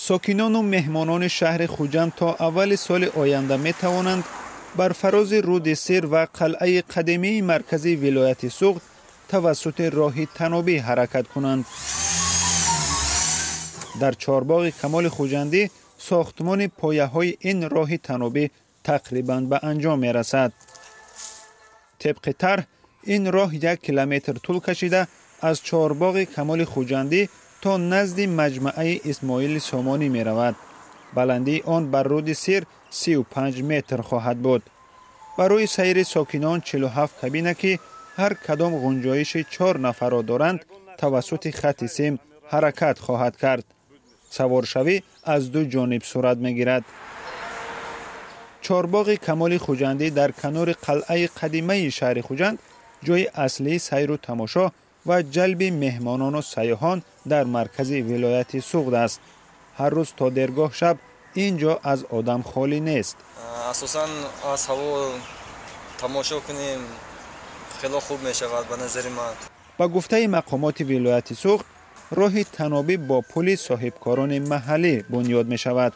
Сокинону меҳмонони шаҳри Хуҷанд то аввали соли оянда метавонанд бар фарози руди Сир ва қалъаи қадимии маркази вилояти Суғд тавассути роҳи танобӣ ҳаракат кунанд. Дар чорбоғи Камоли Хуҷандӣ сохтмони пояҳои ин роҳи танобӣ тақрибан ба анҷом мерасад. Тибқи тарҳ, ин роҳ 1 километр тӯл кашида, аз чорбоғи Камоли Хуҷандӣ то назди маҷмаъаи Исмоили Сомонӣ меравад. Баландии он бар руди Сир 35 метр хоҳад буд. Барои сайри сокинон 47 кабина, ки ҳар кадом гунҷоиши чор нафарро доранд, тавассути хати сим ҳаракат хоҳад кард. Саворшавӣ аз ду ҷониб сурат мегирад. Чорбоғи Камоли Хуҷандӣ дар канори қалъаи қадимаи шаҳри Хуҷанд ҷои аслии сайру тамошо ва ҷалби меҳмонону сайёҳон дар маркази вилояти Суғд аст. Ҳар рӯз то дергоҳ шаб ин ҷо аз одам холӣ нест. Асосан аз ҳаво тамошо кунем, хело хуб мешавад, ба назари ман. Ба гуфтаи мақомоти вилояти Суғд, роҳи танобӣ бо пули соҳибкорони маҳаллӣ бунёд мешавад.